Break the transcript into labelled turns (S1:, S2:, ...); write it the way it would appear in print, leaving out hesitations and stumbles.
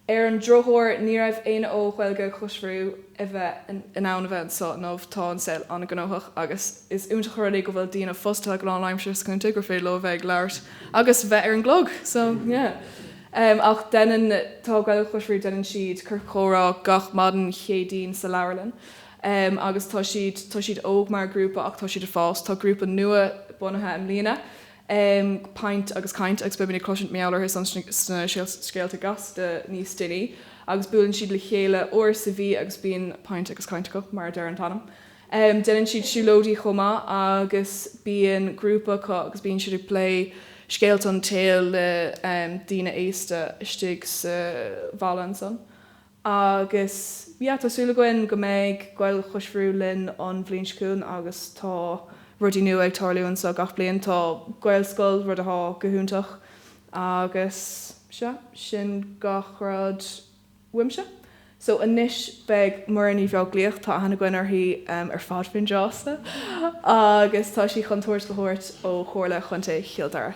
S1: Ar an drochuair, ní raibh éinne ó Ghaeilge Chois Bhrú a bheith in ann a bheith anseo inniu, tá an saol an-ghnóthach agus is iontach an rud é go bhfuil daoine fostaithe go lánaimseartha sa chontae gur féidir leo a bheith ag labhairt agus bheith ar an gclog! So, yeah. Ach déanann, tá Gaeilge Chois Bhrú, déanann siad ciorcal comhrá gach maidin Chéadaoin sa leabharlann agus tá siad, tá siad óg mar ghrúpa ach tá siad ag fás. Tá grúpa nua bunaithe i mbliana. Pint agus Caint agus beimid ag cloisint mar gheall orthu san sna Scéalta Gasta níos déanaí agus buaileann siad le chéile uair sa mhí agus bíonn pint agus caint acu, mar a deir an t-ainm. Déanann siad siúlóidí chomh maith agus bíonn grúpa acu agus bíonn siad ag plé scéalta an tsaoil le daoine aosta istigh sa bhaile ansan. Agus yeah, tá súil againn go mbeidh Gaeilge Chois Bhrú linn an bhliain seo chugainn agus tá rudaí nua ag tarlú anseo gach bliain. Tá Gaelscoil, rud atá go hiontach agus sea, sin gach rud uaimse. So anois beidh Muireann Ní Bheaglaoich, tá aithne againn uirthi ar fad faoin dtráth seo, agus tá sí chun tuairisc a thabhairt ó Chomhairle Chontae Chill Dara.